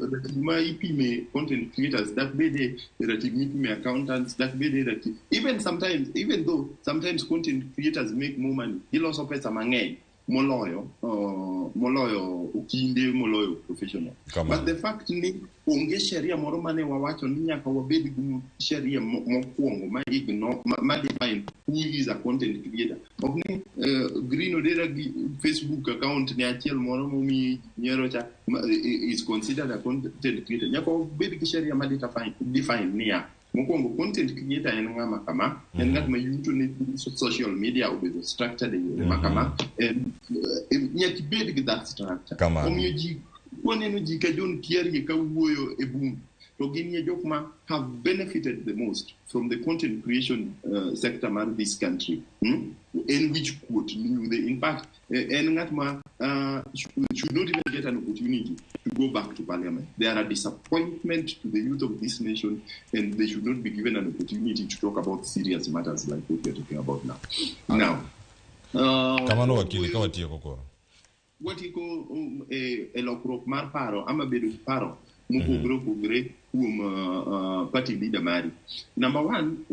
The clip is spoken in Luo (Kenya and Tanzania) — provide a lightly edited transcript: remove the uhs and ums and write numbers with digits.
Ratil ma ipime content creators dak bede ratil mipime accountants, dak bede ratil. Even sometimes, even though sometimes content creators make more money, giloso pesa mang'eny moloyo okinde, moloyo professional. Kamano. But the fact ni onge sheria moro mane wawacho ni nyaka wabed gi sheria mokwongo ma ignore, ma define who is a content creator. Ok ni Green Odera gi Facebook account ne achiel moro momi nyiero cha is considered a content creator. Nyaka wabed gi sheria ma define niya mokwongo content creator en ng'ama kama, en ng'at ma yuto ne social media obedo structured e yore ma kama. En, nyaka ibed gi that structure. Kamano. Omiyo ji waneno ji ka John Kiarie ka wuoyo e bunge to gin e jok ma have benefited the most from the content creation sector mar this country, En wich kuot miyudhe. In fact, en ng'at ma should not even get an opportunity to go back to parliament. They are a disappointment to the youth of this nation and they should not be given an opportunity to talk about serious matters like what we are talking about now. Now, Kamano wakili, ka watieko koro. Watieko e lokruok mar paro ama bedo gi paro mopogore opogore kuom party leader mari. Number one,